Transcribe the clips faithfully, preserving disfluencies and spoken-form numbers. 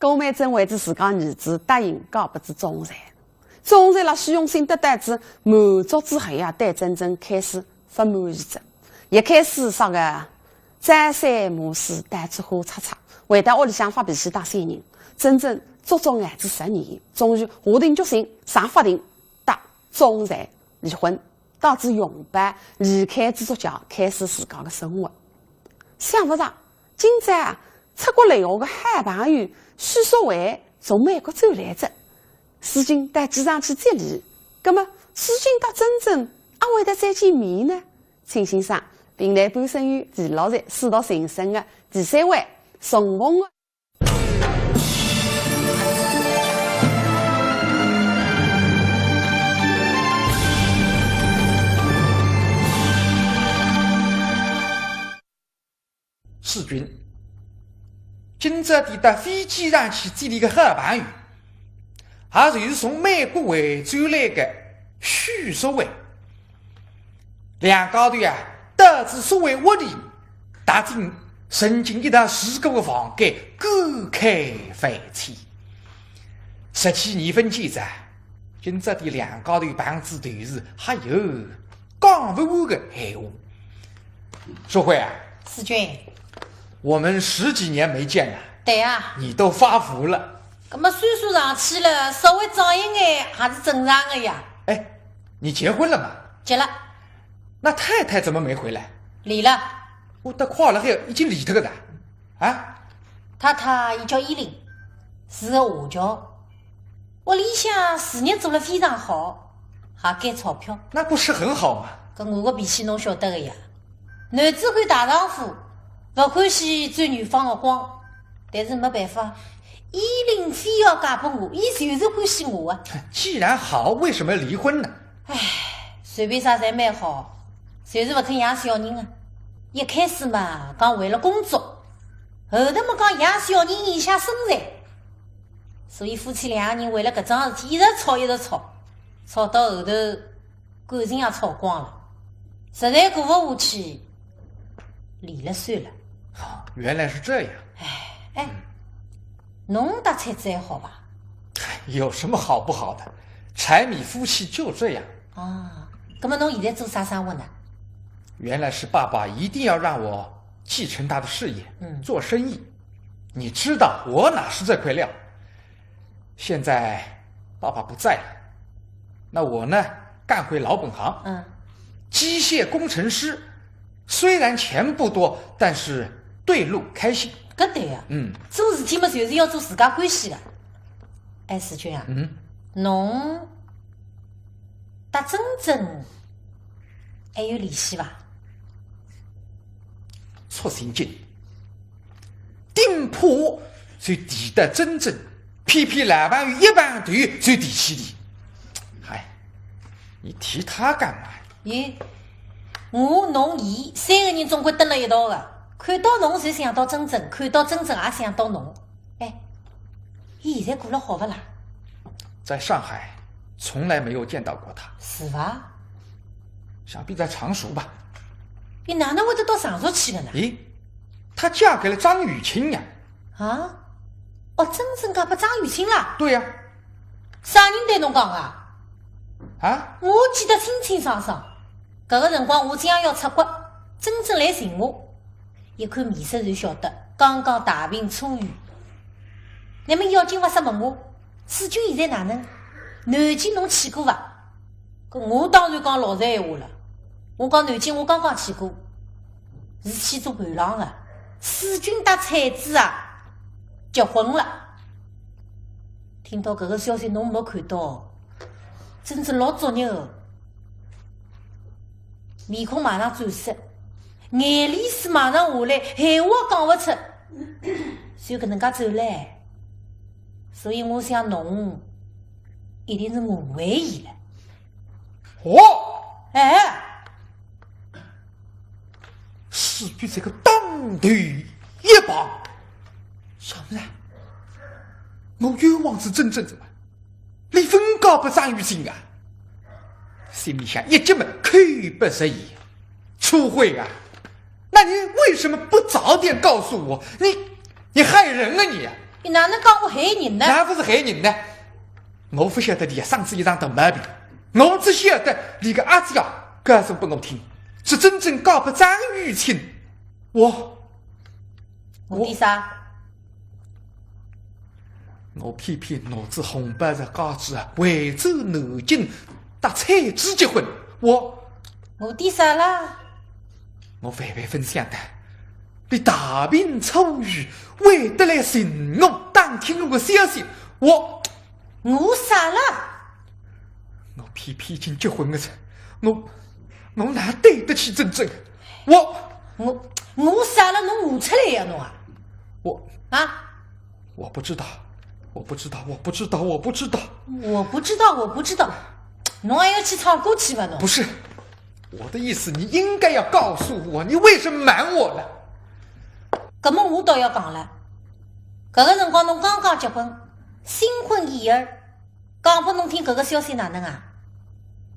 顾曼桢为仔自家儿子答应嫁拨仔钟岱。钟岱勒虚荣心得到仔满足之后呀，对曼桢开始勿满意哉。一开始啥个朝三暮四，到处瞎叉叉，回到屋里向发脾气打小人，曼桢足足熬仔十年，终于下定决心上法庭搭钟岱离婚，带仔红包离开仔祝家，开始自家个生活。想勿到，今朝啊，出国留学个好朋友许淑慧从美国转来哉。如今到机场去接俚，葛末如今搭曼桢阿会得再见面呢？请欣赏评弹《半生缘》第六集《世道情深》个第三回，重逢个 世钧，今朝搭飞机上去接俚个好朋友，也就是从美国回转来个许淑慧。两家头啊，到仔淑慧屋里，踏进曾经一道住过个房间，感慨万千。十几年勿见哉，今朝搭两家头碰仔头是，还有讲勿完个闲话。淑慧啊，世钧，我们十几年没见了，对啊。你都发福了。葛末岁数上去了，稍微长一眼还是正常个呀。哎，你结婚了吗？结了。那太太怎么没回来？离了。我搭快勒海已经离脱个哉。啊？太太伊叫依琳，是个华侨。 屋里向事业做了非常好，还赚钞票。那不是很好吗？搿我个脾气侬晓得个呀。男子汉大丈夫，勿欢喜钻女方个光，但是没办法，依琳非要嫁拨我，伊就是欢喜我啊。既然好，为什么离婚呢？唉，随便啥侪蛮好，就是勿肯养小人啊。一开始嘛，讲为了工作，后头嘛讲养小人影响身材。 所以夫妻两个人为了搿桩事体一直吵一直吵，吵到后头感情也吵光了，实在过勿下去，离了算了。哦，原来是这样。哎，哎，侬搭妻子还好伐？哎，有什么好不好的？柴米夫妻就这样。啊，葛末侬现在做啥生活呢？原来是爸爸一定要让我继承他的事业，嗯。做生意。你知道我哪是这块料？ 现在爸爸不在了，那我呢，干回老本行，嗯。机械工程师，虽然钱不多，但是对路开心。搿对呀，嗯。做事体嘛，就是要做自家欢喜个。哎，世钧啊，嗯。侬搭曼桢还有联系伐？促进经 顶破就提得曼桢，偏偏老朋友一碰头就提起俚。嗨，你提他干嘛？咦，我、侬、伊三个人总归蹲辣一道个，看到侬就想到曼桢，看到曼桢也想到侬。哎，伊现在过了好勿啦？在上海从来没有见到过她。是伐？想必在常熟吧。伊哪能会得到常熟去个呢？咦， 她嫁给了张雨清呀。啊？哦，曼桢嫁拨张雨清啦？对呀。啥人对侬讲啊？啊？我记得清清爽爽。搿个辰光我正要出国，曼桢来寻我，一看面色就晓得，刚刚大病初愈。那么要紧勿煞问我，世钧现在哪能？南京侬去过伐？ 搿我当然讲老实闲话了。我讲南京我刚刚去过，是去做伴郎个，世钧搭彩子啊，结婚了。听到搿个消息，侬没看到，曼桢老作孽个，面孔马上转色，眼泪水马上下来，闲话讲勿出，就搿能介走唻。所以我想侬一定是误会伊了。 哦，哎，世钧这个当头一棒，啥物事啊？我冤枉是曼桢个嘛，俚勿应该拨张雨清啊。心里想，一急么口不择言，楚慧啊，那你为什么不早点告诉我？你，你害人啊你！你哪能讲我害人呢？哪勿是害人呢？我勿晓得伊个生仔一场大毛病，我只晓得伊个阿姐啊，告诉拨我听，是曼桢嫁拨张雨清。我，我的啥？我偏偏拿仔红包仔戒指啊，回转南京搭彩珠结婚。我，我的啥啦？我万万勿想到，伊大病初愈，会得来寻我，打听我个消息。我，我啥啦？我偏偏已经结婚了，我，我哪对得起曼桢？我，我，我啥了？侬悟出来呀，侬啊？我，啊？我不知道，我不知道，我不知道，我不知道。我不知道，我不知道。侬还要去唱歌去伐侬？不是，我的意思，你应该要告诉我，你为什么瞒我呢？搿么我倒要讲了，搿个辰光侬刚刚结婚，新婚燕尔，讲拨侬听搿个消息哪能啊？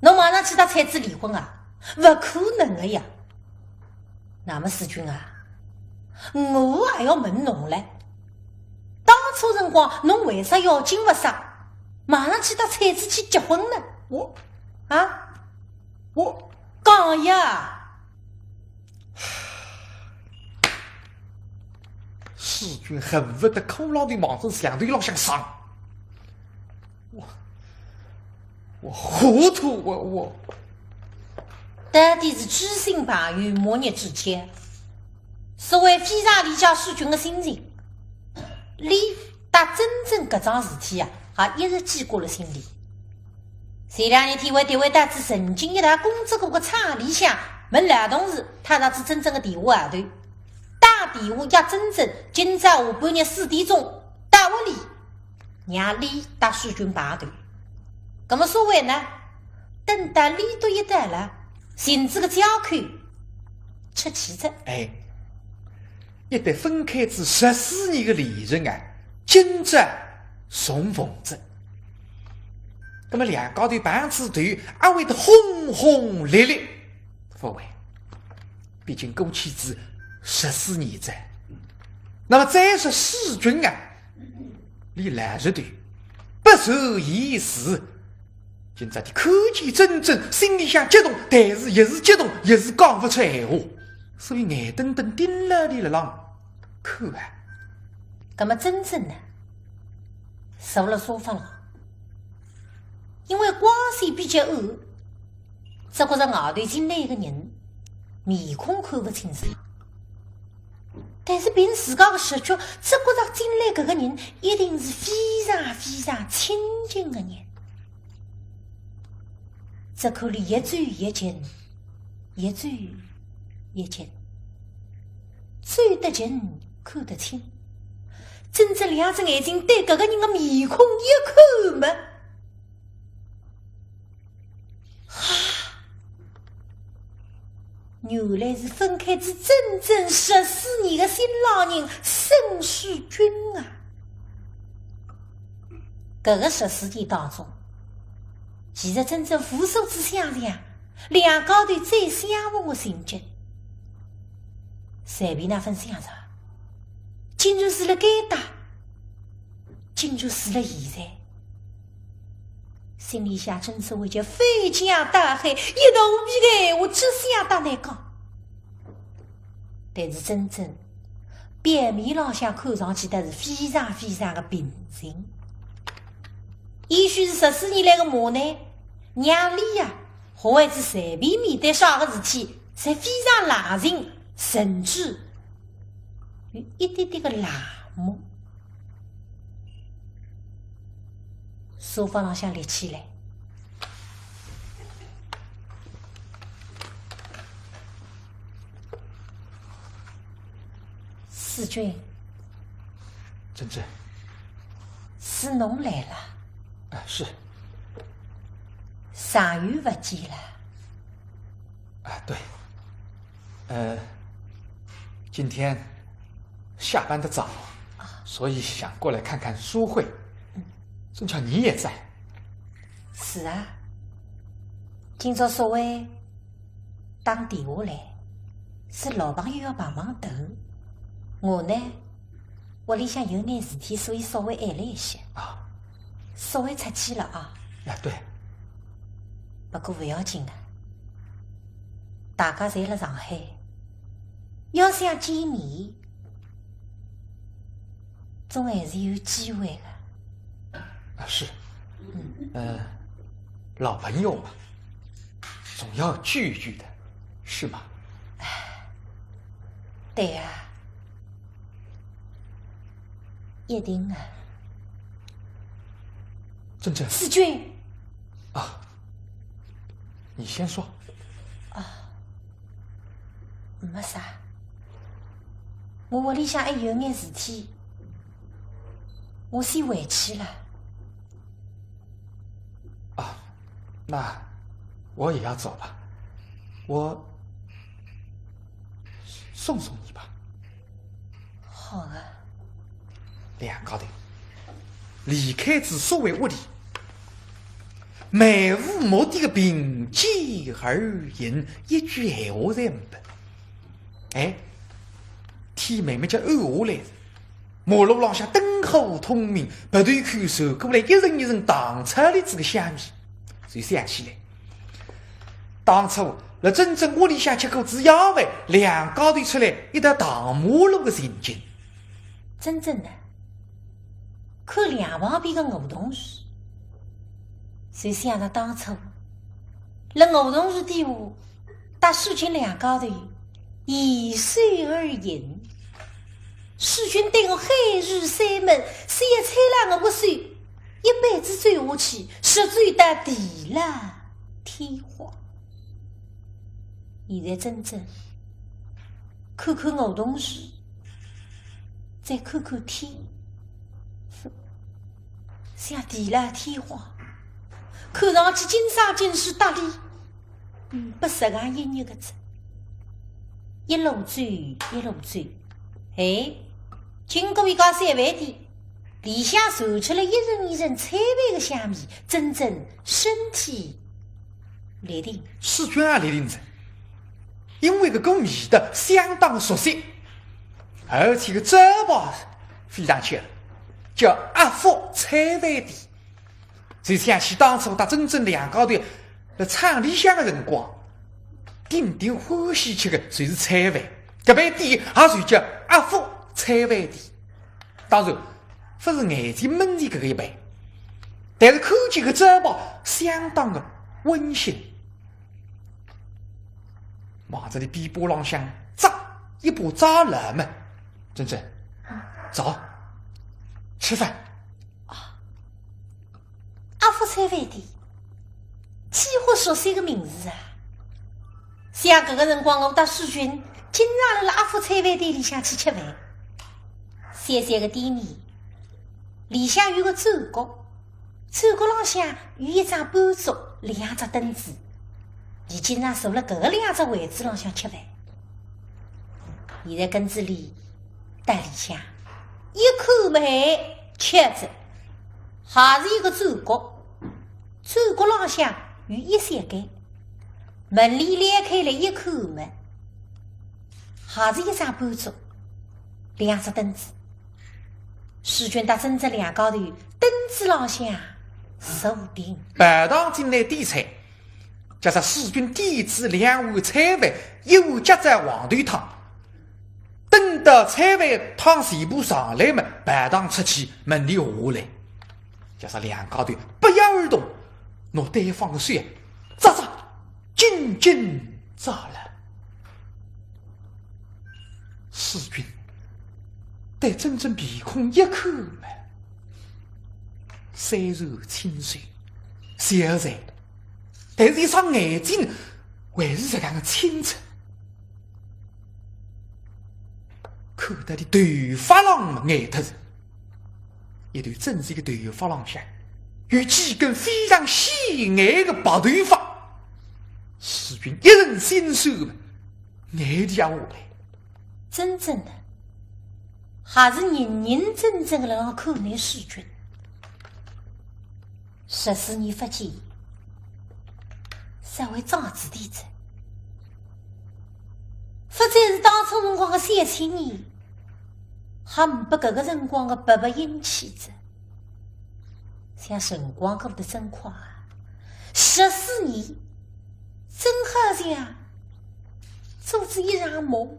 侬马上去搭彩子离婚啊？勿可能个呀！那么世钧啊，我还要问侬嘞，当初辰光侬为啥要紧勿杀，马上去搭彩子去结婚呢？我，啊？我，讲呀！世钧恨勿得骷髅头望仔墙头浪向撞。我，我糊涂，我，我。到底是知心朋友，莫逆之交。所谓非常理解世钧个心情，伊搭曼桢搿桩事体啊，也一直记挂辣心里。前两日天，为特为到仔曾经一大工作过个厂里向，问老同事讨着仔曼桢个电话号头，打电话约曼桢今朝下半日四点钟到屋里，让伊搭世钧碰头。葛么所谓呢，等到伊笃一到了，寻仔个借口出去哉。哎，一对分开仔十四年个恋人啊，今朝重逢哉。葛么两家头碰仔头，阿会得轰轰烈烈？勿会，毕竟过去仔十四年哉。那么再说世钧啊，伊老实头，不善言辞。 今朝伊看见曼桢，心里向激动，但是也是激动，也是讲勿出闲话，所以眼瞪瞪盯牢伊辣浪看啊。葛么曼桢呢，坐辣沙发浪，因为光线比较暗，只觉着外头进来一个人，面孔看勿清爽。 但是凭自家个直觉，只觉着进来搿个人一定是非常非常亲近个人。只看伊越走越近，越走越近，走得近看得清，曼桢两只眼睛对搿个人个面孔一看么， 原来是分开仔整整十四年个新郎人沈世钧啊！搿个十四年当中，其实曼桢无数次想象两家头再相逢个情景。随便哪亨想着，竟然是辣该搭，竟然是辣现在。 心里想，曼桢会得翻江倒海，一肚皮个闲话只想搭伊讲。但是曼桢表面浪向看上去倒是非常非常个平静。也许是十四年来个磨难，让伊呀，学会仔随便面对啥个事体，侪非常冷静，甚至有一点点个冷漠。 沙发浪向立起来。世钧，曼桢，是侬来了。啊，是。长远勿见了。啊，对。呃，今天下班的早，所以想过来看看书会。正巧你也在。是啊，今朝书会打电话来，是老朋友要帮忙投。我呢，屋里向有眼事体，所以稍微晏了一歇。啊。稍微出去了啊。啊，对。不过勿要紧的，大家侪辣上海，要想见面，总还是有机会的。啊，是。嗯。呃，老朋友嘛，总要聚一聚的，是吗？对呀。一定啊。真正。世钧。啊，你先说。啊，没啥。我屋里向还有眼事体，我先回去了。啊，那我也要走了，我送送你吧。 好啊。两家头离开仔所谓屋里，漫无目的的并肩而行，一句闲话侪没得。哎，天慢慢叫暗下来，马路浪向灯火通明，别头看，传过来一阵一阵唐朝里子的香味，就想起来， 当初辣真正屋里向吃过仔夜饭，两家头出来一道荡马路的情景。真正的，看两旁边的梧桐树，就想着当初，辣梧桐树底下，搭世钧两家头 依水而行。世钧对我海誓山盟，是要搀牢我个手，一辈子走下去，直走到地老天荒。现在真正看看梧桐树，再看看天，像地老天荒，看上去今生今世搭俚 嗯，勿是讲一日个哉。一路走，一路走，哎，经过一家小饭店，里向传出来一阵一阵菜饭个香味，真正身体立定。世钧也立定哉，因为搿股味道相当熟悉，而且搿招牌非常巧，叫阿福菜饭店。 就想起当初搭真正两家头辣厂里向个辰光，顶顶欢喜吃个就是菜饭，搿爿店也就叫阿福菜饭店。当然，勿是眼前门前搿个一爿，但是看见搿招牌相当个温馨。望仔俚臂膊浪向扎一把扎牢么，真正，走，吃饭。 阿福菜饭店，几化熟悉个名字啊！想搿个辰光我搭世钧经常辣辣阿福菜饭店里向去吃饭。小小个店面，里向有个转角，转角浪向有一张半桌，两只凳子，俚经常坐辣搿个两只位子浪向吃饭。现在跟仔俚 到里向，一看么，巧哉，还是一个转角，转角浪向有一扇间，门帘撩开来一看么，还是一张半桌，两只凳子。世钧搭真正两家头凳子浪向坐定。排堂进来点菜，叫啥世钧点仔两碗菜饭，一碗夹仔黄豆汤。 等到菜饭汤全部上来么，排堂出去，门帘下来，叫啥两家头不约而同，拿对方个手啊，扎扎紧紧扎牢。世钧对真正面孔一看么，虽然清瘦，小才，但是一双眼睛还是实梗个清澈。 看得俚头发浪呆脱哉，一头整齐个头发浪向有几根非常显眼个白头发，世钧一阵心酸么，眼泪也下来。真正的，还是认认真真个辣浪看俚世钧。 十四年勿见，稍微壮仔点哉。勿再是当初辰光个小青年，还呒不搿个辰光个白白英气哉。想辰光过得真快啊，十四年，真好像做仔一场梦。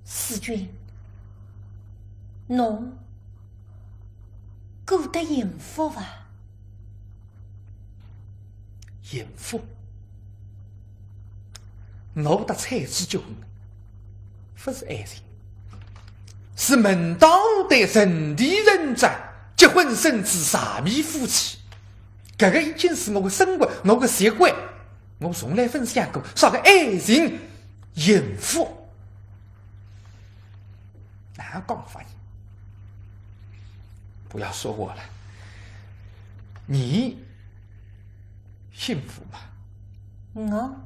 世钧，侬过得幸福伐？ 幸福？我搭采萍结婚，勿是爱情，是门当户对，人地人渣，结婚生子，场面夫妻。搿个已经是我个生活，我个习惯，我从来勿想过啥个爱情、幸福。 哪讲法呢？不要说我了，你幸福吗？我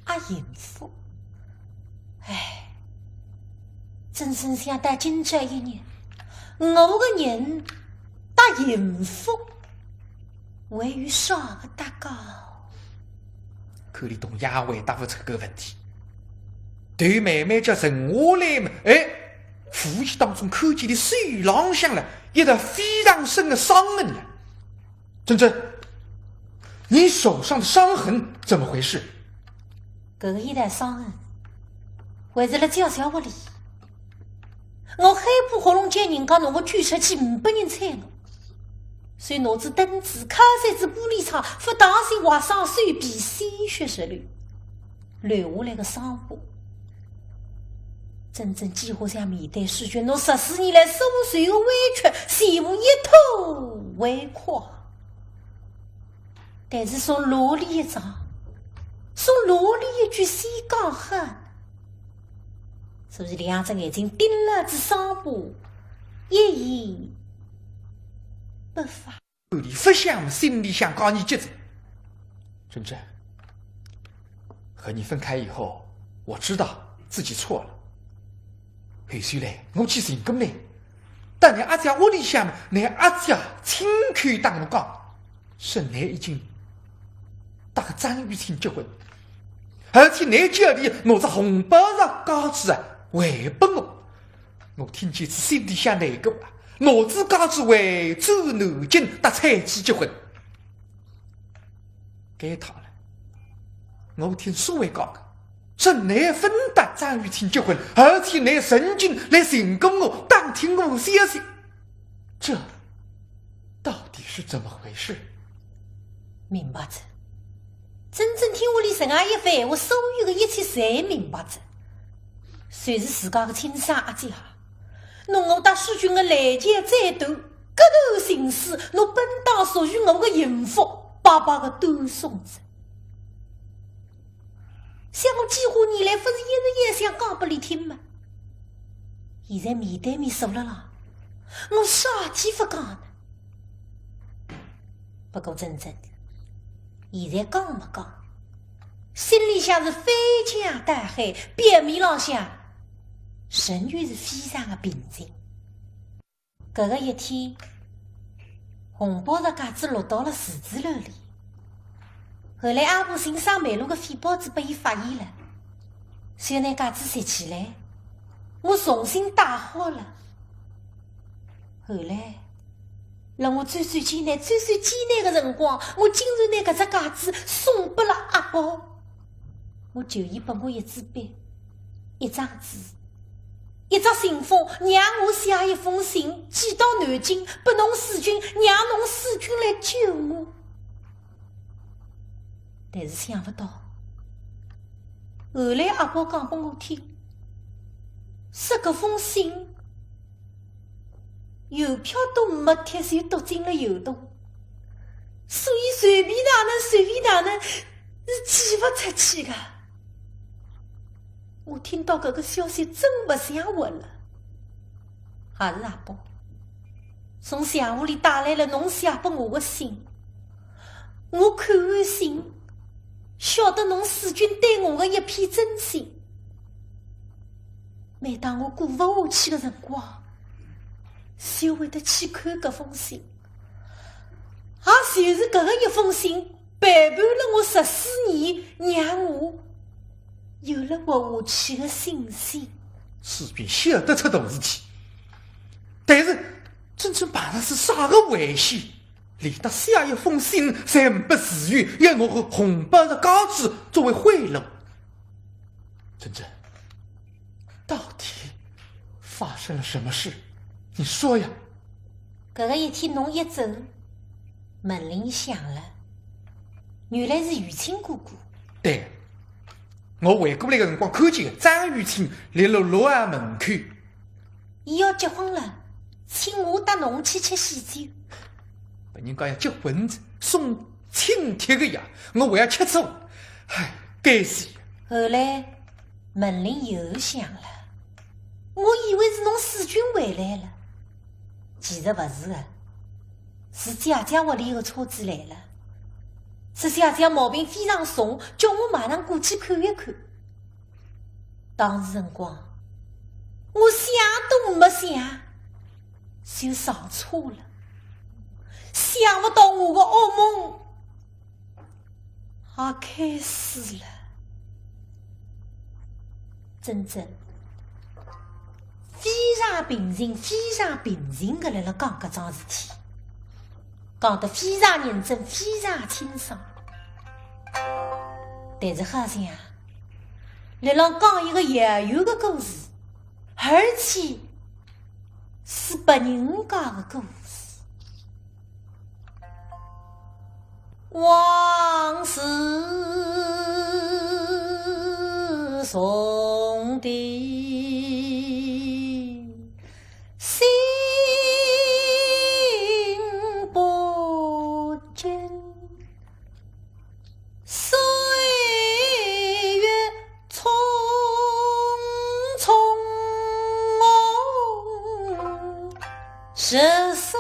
啊，幸福。唉，真正想到今朝一日，我个人搭幸福 还有啥个搭界？看伊同样回答勿出搿个问题。头慢慢叫沉下来嘛，哎，无意当中看见伊手浪向了一道非常深的伤痕了。珍珍，你手上的伤痕怎么回事？搿个一道伤痕，还是辣姐姐屋里。 我害怕喉咙叫人家拿我救出去，呒不人睬我，所以拿仔凳子，敲碎仔玻璃窗，勿当心划伤手臂，鲜血直流，留下来个伤疤。珍珍几乎想面对世钧，拿十四年来所受个委屈全部一吐为快。 但是从哪里一张，从哪里一句先讲好呢？所以两只眼睛盯牢仔伤疤，一言不发。伊勿想，心里向讲伊急哉。珍珍，和你分开以后，我知道自己错了。后首来，我去寻过倷，到倷阿姐屋里向，倷阿姐亲口搭我讲， 说倷已经搭个张雨婷结婚，而且倷叫伊拿只红宝石戒指啊还拨我。我听见仔心里向难过啊，拿仔戒指回转南京搭采萍结婚。该趟了，我听苏伟讲个，说倷勿搭张雨婷结婚，而且倷曾经来寻过我，打听我消息。这 到底是怎么回事？明白哉。珍珍听完伊实梗一番闲话，所有个一切侪明白哉。算是自家个亲生阿姐啊，拿我搭世钧个来桥再断，割断情丝，拿本当属于我个幸福白白个断送哉。 想我几化年来，勿是一直也想讲拨伊听吗？现在面对面坐辣浪，我啥体勿讲呢？不过珍珍，现在讲么讲，心里向是翻江倒海，表面浪向仍旧是非常个平静。 搿个一天，红宝石戒指落到了池子楼里。后来阿婆新生梅露个废报纸拨伊发现了，就拿戒指拾起来，我重新戴好了。后来，辣我最最艰难、最最艰难个辰光，我竟然拿搿只戒指送拨了阿宝。 我求伊拨我一支笔，一张纸，一只信封，让我写一封信，寄到南京，拨侬世钧，让侬世钧来救我。但是想勿到，后来阿宝讲拨我听，说搿封信 邮票都没贴，就丢进了油桶，所以随便哪能，随便哪能是寄勿出去个。我听到搿个消息真勿想活了。还是阿宝，从乡下里带来了侬写拨我个信。我看完信，晓得侬世钧对我个一片真心。 每当我过勿下去个辰光，就会得去看搿封信。也就是搿个一封信，陪伴了我十四年，让我有了活下去的信心。世钧晓得出大事体，但是真正碰着是啥个危险？连搭写一封信侪呒不自由，要拿个红包的戒指作为贿赂。真正，到底发生了什么事？你说呀。搿个一天侬一走，门铃响了，原来是雨清哥哥。对，我回过来的辰光看见张雨清立辣楼浪门口。伊要结婚了，请我搭侬去吃喜酒。别人家要结婚送请帖的呀，我还要吃醋，唉，该死。后来门铃又响了，我以为是侬世钧回来了，其实勿是的，是姐姐屋里的车子来了，是姐姐毛病非常重，叫我马上过去看一看。当时辰光，我想都没想，就上车了，想勿到我的噩梦 也开始了。真正，非常平静，非常平静的辣辣讲搿桩事体，讲得非常认真，非常清爽。但是好像，辣辣讲一个遥远的故事，而且是别人家的故事。 往事重提，心不禁。 岁月匆匆，世事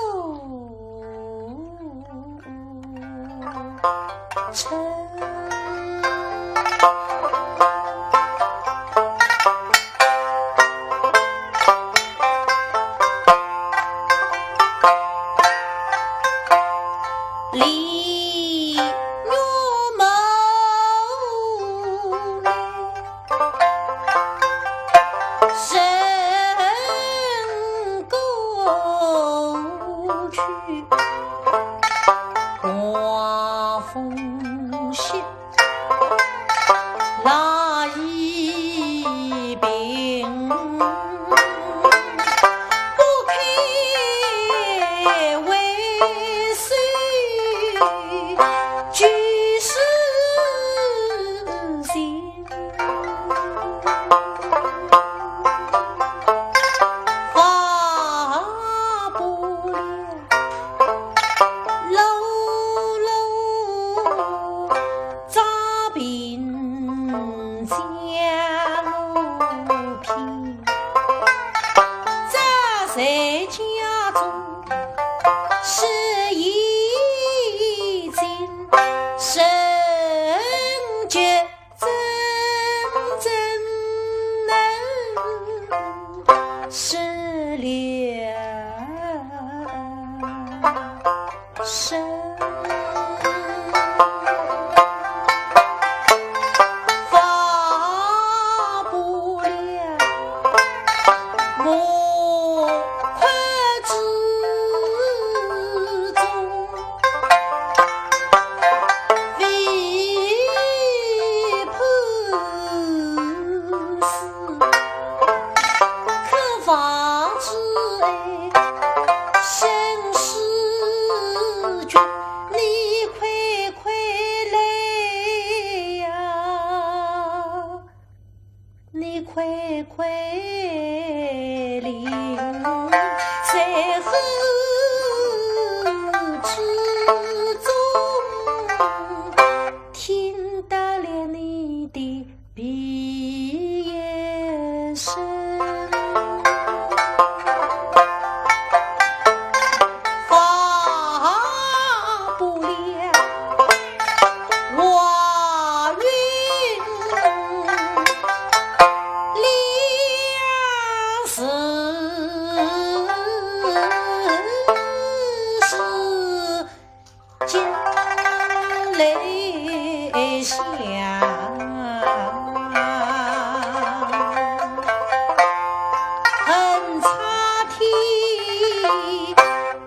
沉。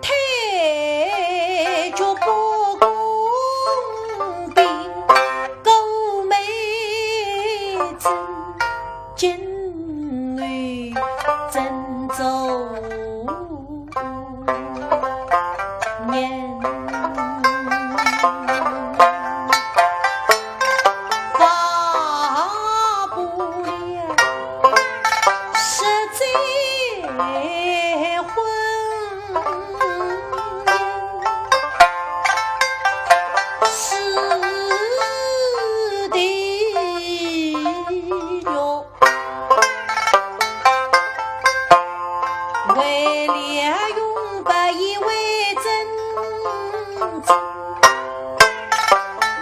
太君不公平，勾妹子今日怎做人？发不了，实在昏。 是的哟，为了用不一为真，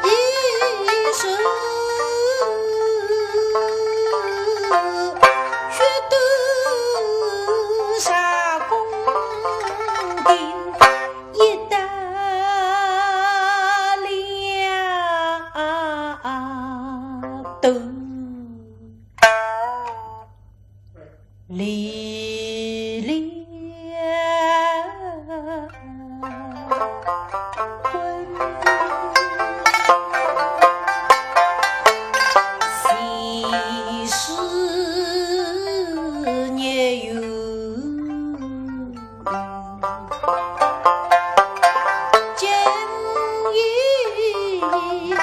一时决斗杀公定。 一刀两断，离了婚。前世孽缘 今已了。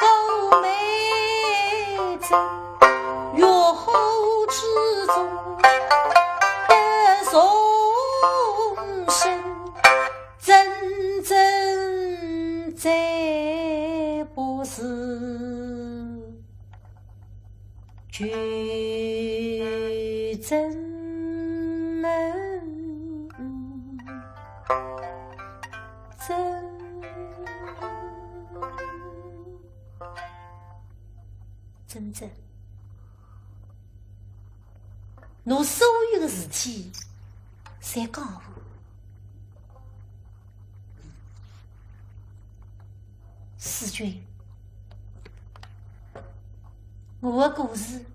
勾妹子，月后之中得重生，真真再不是 求真门真。真真，侬所有的事体，侪讲过。 世钧，我的故事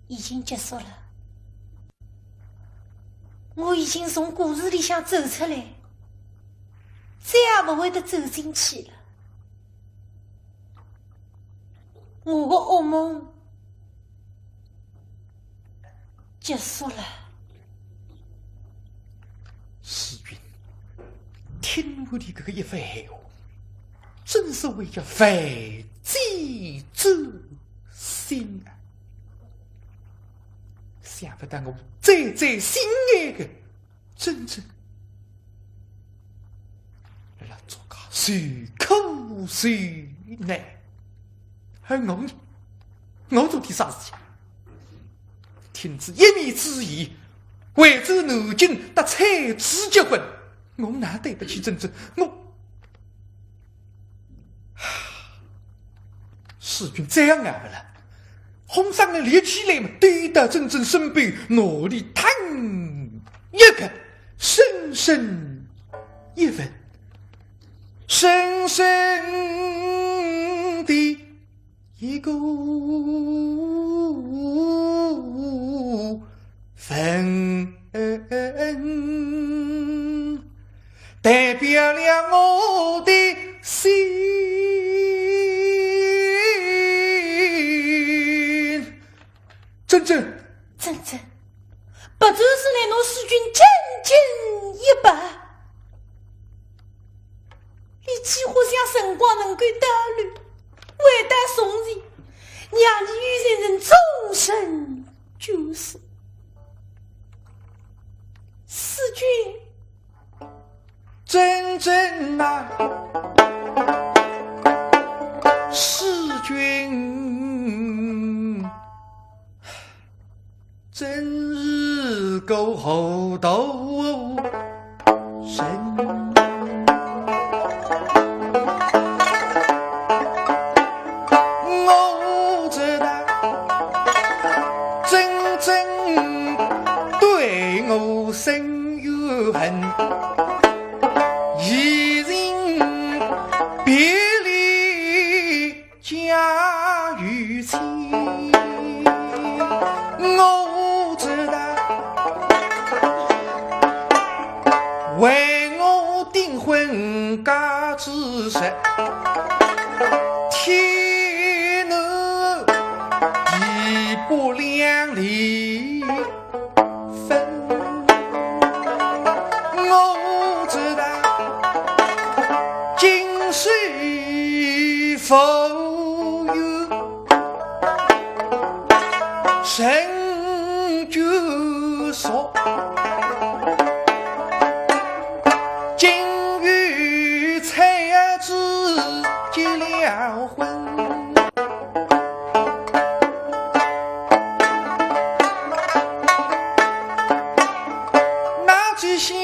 已经结束了，我已经从故事里向走出来，再也不会得走进去了。 我的噩梦结束了。世钧，听完俚搿个一番闲话，真所谓叫万箭穿心啊！想不到我最最心爱的 真真，辣辣做介受苦受难。而我呢，我做点啥事体？听仔一面之言，回转南京搭采萍结婚，我哪对得起真真？我 世钧再也熬勿了，浑身个力气来么，对到真真身边，拿俚探一个，深深一吻，深深的一个 吻，代表了我的心。真真，真真，不就是拿侬世钧紧紧一抱，俚几乎像辰光能够倒流，回到从前，让俚有情人终身眷属。 世钧，真真啊，世钧，真是个糊涂人。我知道，真真对我深恨，移情别离家与亲。我知道，为我订婚戒指，天南地北两里 分。我知道今世无缘，成眷属。今与才子结了婚。 那只小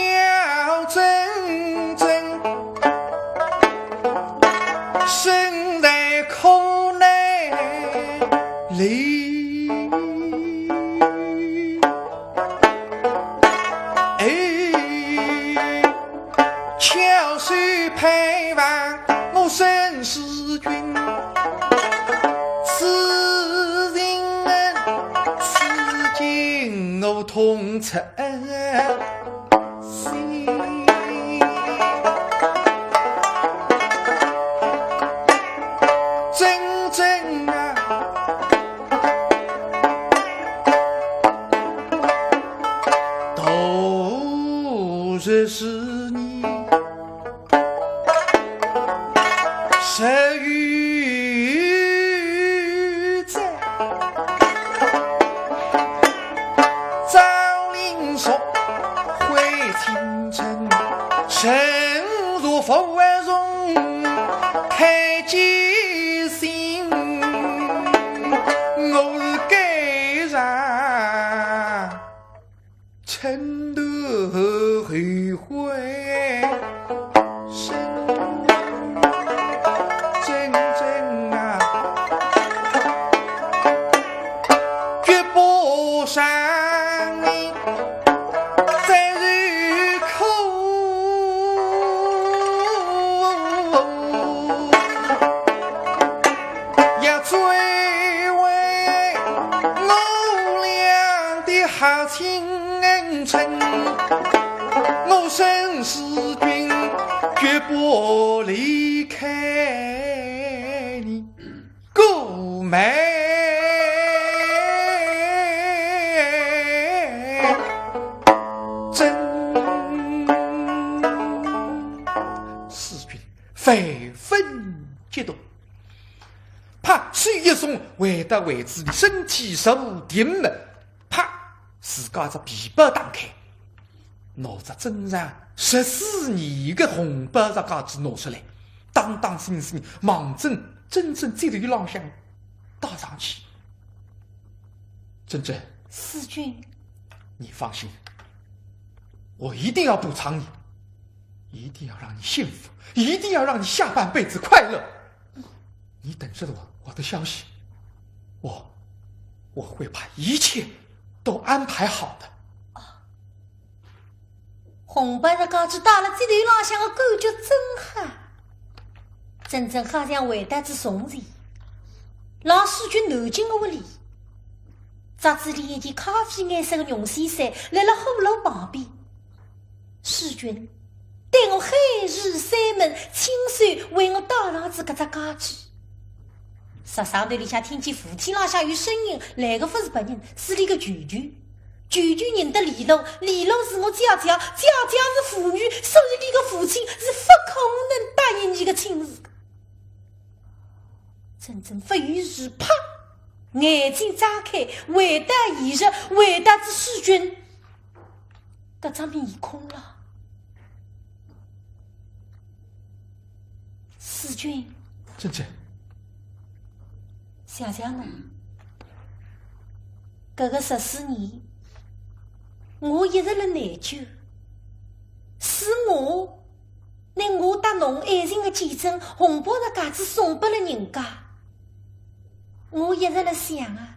珍珍，身在苦难里。哎， 翘首盼望我沈世钧，此情此景我痛彻心。真正啊， 度日思念，十余载。朝林宿，悔青春，身若浮萍，太监心。我是该上 沉淪后悔深，真正啊，绝不伤你再受苦。 要追回我俩的好青春，我沈世钧绝不离开你，顾曼桢。世钧万分激动。 啪，手一松，回到位置里，身体直挺挺，啪，自家只皮包打开，拿只珍藏十四年的红宝石戒指拿出来，当当心心望准珍珍嘴头浪向戴上去。珍珍，世钧，你放心，我一定要补偿你，一定要让你幸福，一定要让你下半辈子快乐。 你等着我，我的消息，我，我会把一切都安排好的。红宝石戒指戴勒嘴头浪向的感觉真好，真正好像回到仔从前，辣世钧南京的屋里，着仔一件咖啡颜色的绒线衫，辣辣火炉旁边。 世钧，对我海誓山盟，亲手为我戴上仔搿只戒指。啥啥头里向听见扶梯浪向有声音，来个勿是别人，是俚个舅舅。舅舅认得李璐，李璐是我姐姐，姐姐是舞女，所以俚个父亲是勿可能答应伲个亲事个。 真正勿由自，啪，眼睛张开，回到现实，回到仔世钧搿张面孔了。世钧，珍珍，想想呢，搿个十四年，我一直辣内疚，是我 拿我搭侬爱情的见证，红宝石戒指送拨了人家。我一直辣想啊，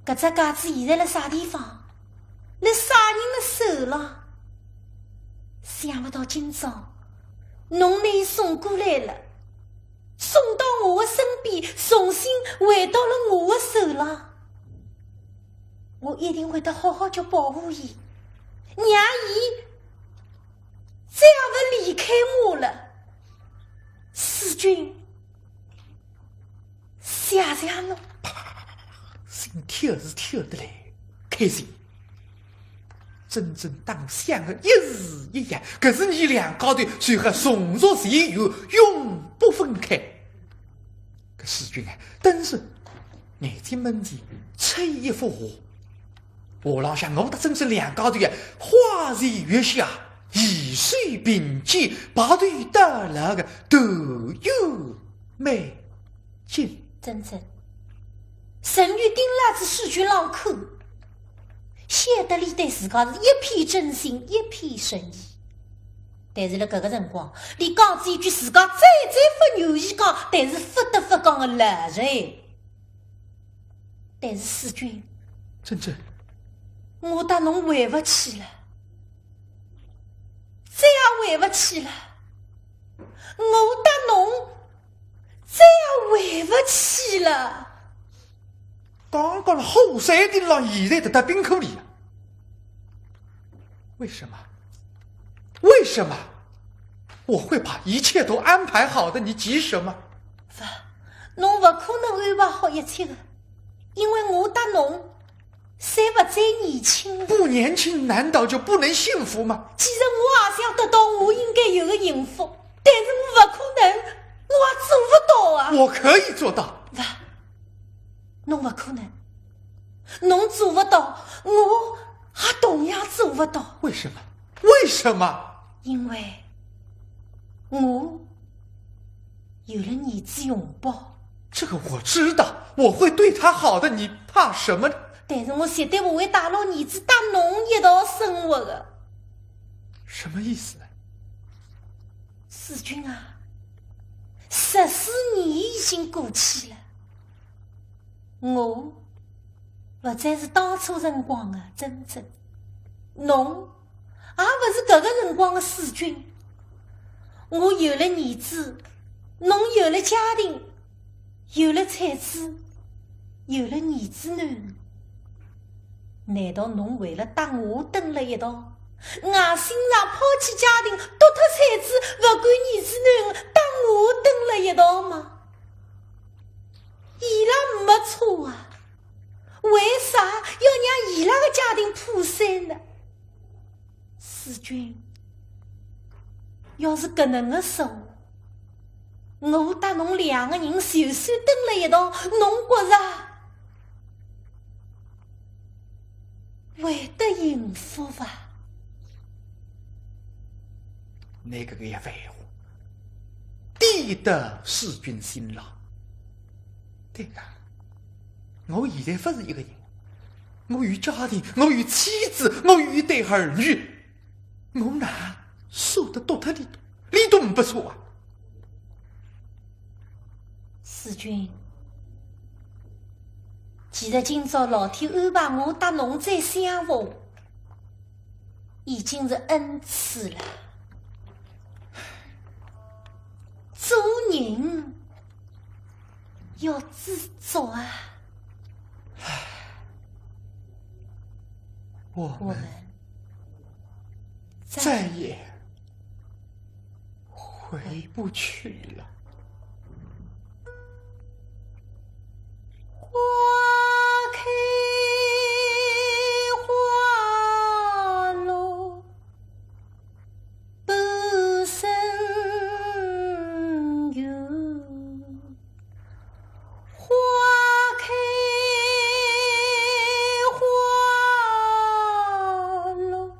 搿只戒指现在辣啥地方？辣啥人的手浪？想勿到今朝，侬拿伊送过来了，送到我的身边，重新回到了我的手浪。我一定会得好好叫保护伊，让伊再也勿离开我了。世钧，谢谢侬。心跳是跳得来，开心。 真正当想的一字一样，搿是伲两家头随后重续前缘，永不分开。搿世钧啊，真是眼睛门前出一幅画，画浪向我搭珍珍两家头呀，花前月下，一水并肩，白头到老个团圆美景。珍珍，陈宇盯牢仔世钧浪看， 晓得伊对自家是一片真心，一片诚意。但是辣搿个辰光，伊讲仔一句自家最最勿愿意讲，但是勿得勿讲的老实闲话。但是世钧，珍珍，我搭侬回勿去了，再也回勿去了。我搭侬再也回勿去了。 刚刚辣火山顶浪，现在得到冰库里了。为什么？为什么？我会把一切都安排好的，你急什么？勿，侬勿可能安排好一切的，因为我搭侬侪勿再年轻了。不年轻难道就不能幸福吗？既然我也想得到我应该有的幸福，但是我勿可能，我也做勿到啊。我可以做到。勿， 侬勿可能，侬做勿到，我也同样做勿到。为什么？为什么？因为我有了儿子熊宝。这个我知道，我会对他好的，你怕什么呢？但是我绝对勿会带牢儿子搭侬一道生活的。什么意思？世钧啊，十四年已经过去了。 我勿再是当初辰光的珍珍，侬也勿是搿个辰光的世钧。我有了儿子，侬有了家庭，有了妻子，有了儿子囡儿。难道侬为了搭我蹲辣一道，硬性上抛弃家庭，丢脱妻子，勿管儿子囡儿，搭我蹲辣一道吗？ 伊拉没错啊，为啥要让伊拉的家庭破碎呢？世钧，要是搿能个说，我搭侬两个人就算蹲辣一道，侬觉着 会得幸福伐？㑚搿个一番闲话，甜得世钧心浪。对个，我现在勿是一个人，我有家庭，我有妻子，我有一对儿女，我哪舍得丢脱俚笃？俚笃勿错啊。 世钧，其实今朝老天安排我搭侬再相逢，已经是恩赐了。做人要知足啊。我们我们再再也 回不去了。花开花落半生缘，花开花落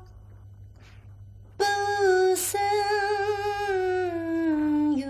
半生缘。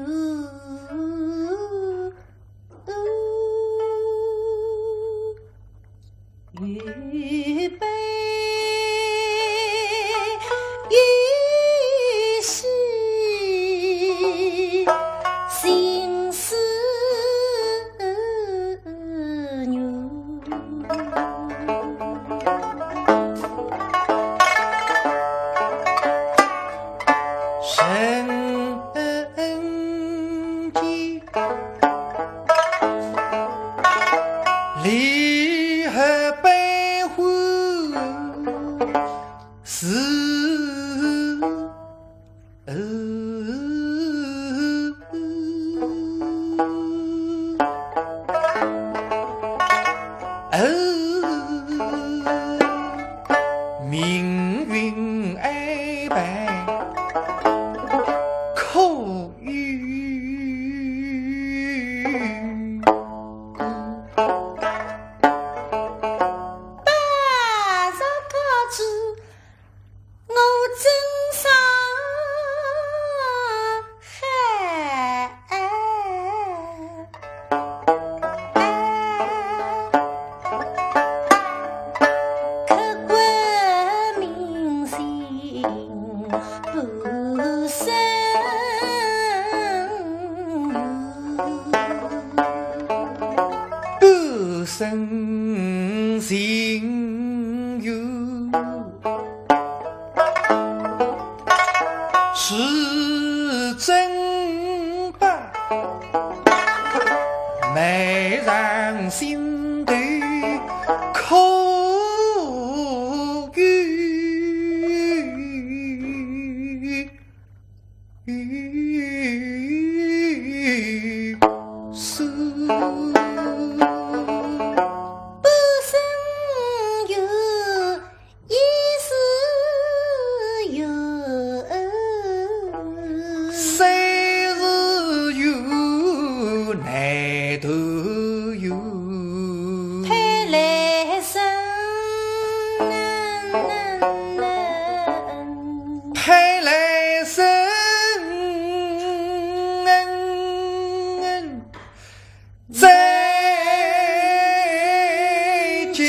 哎，可有？八十个字，我真伤害。刻骨铭心不生缘。不生情缘。 是真白，埋藏心头可有？是不生缘， 一是缘，三是缘，难断缘。配来生，配来生，再结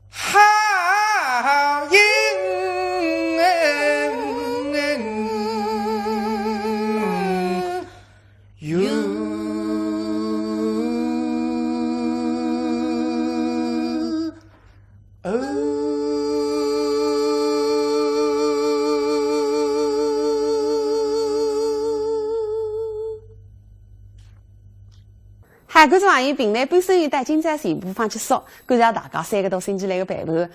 好姻缘。嗨，观众朋友，评弹《半生缘》到今朝全部播放结束，感谢大家三个多星期来个陪伴。